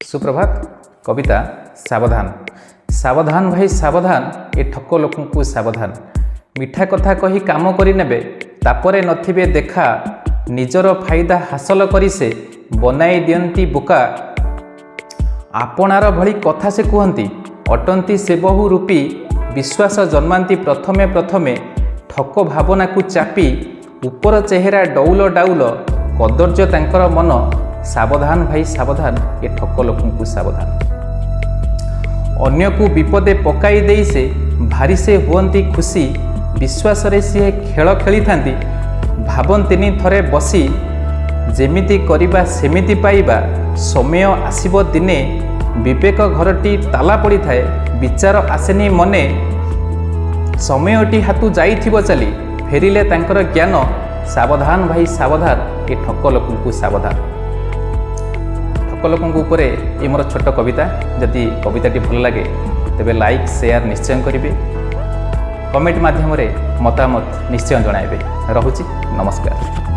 ସୁପ୍ରଭାତ। କବିତା ସାବଧାନ। ସାବଧାନ ଭାଇ ସାବଧାନ, ଏ ଠକ ଲୋକଙ୍କୁ ସାବଧାନ। ମିଠା କଥା କହି କାମ କରିନେବେ, ତାପରେ ନଥିବେ ଦେଖା। ନିଜର ଫାଇଦା ହାସଲ କରି ସେ ବନାଇ ଦିଅନ୍ତି ବୋକା। ଆପଣାର ଭଳି କଥା ସେ କୁହନ୍ତି, ଅଟନ୍ତି ସେ ବହୁ ରୂପୀ। ବିଶ୍ୱାସ ଜନ୍ମାନ୍ତି ପ୍ରଥମେ ପ୍ରଥମେ ଠକ ଭାବନାକୁ ଚାପି। ଉପର ଚେହେରା ଡଉଲ ଡାଉଲ, କଦର୍ଯ୍ୟ ତାଙ୍କର ମନ। ସାବଧାନ ଭାଇ ସାବଧାନ, ଏ ଠକ ଲୋକଙ୍କୁ ସାବଧାନ। ଅନ୍ୟକୁ ବିପଦେ ପକାଇ ଦେଇ ସେ ଭାରି ସେ ହୁଅନ୍ତି ଖୁସି। ବିଶ୍ୱାସରେ ସିଏ ଖେଳ ଖେଳିଥାନ୍ତି, ଭାବନ୍ତିନି ଥରେ ବସି। ଯେମିତି କରିବା ସେମିତି ପାଇବା, ସମୟ ଆସିବ ଦିନେ। ବିବେକ ଘରଟି ତାଲା ପଡ଼ିଥାଏ, ବିଚାର ଆସେନି ମନେ। ସମୟଟି ହାତୁ ଯାଇଥିବ ଚାଲି, ଫେରିଲେ ତାଙ୍କର ଜ୍ଞାନ। ସାବଧାନ ଭାଇ ସାବଧାନ, ଏ ଠକ ଲୋକଙ୍କୁ ସାବଧାନ। ଠକ ଲୋକଙ୍କ ଉପରେ ଏ ମୋର ଛୋଟ କବିତା। ଯଦି କବିତାଟି ଭଲ ଲାଗେ, ତେବେ ଲାଇକ୍, ସେୟାର ନିଶ୍ଚୟ କରିବେ। କମେଣ୍ଟ ମାଧ୍ୟମରେ ମତାମତ ନିଶ୍ଚୟ ଜଣାଇବେ। ରହୁଛି, ନମସ୍କାର।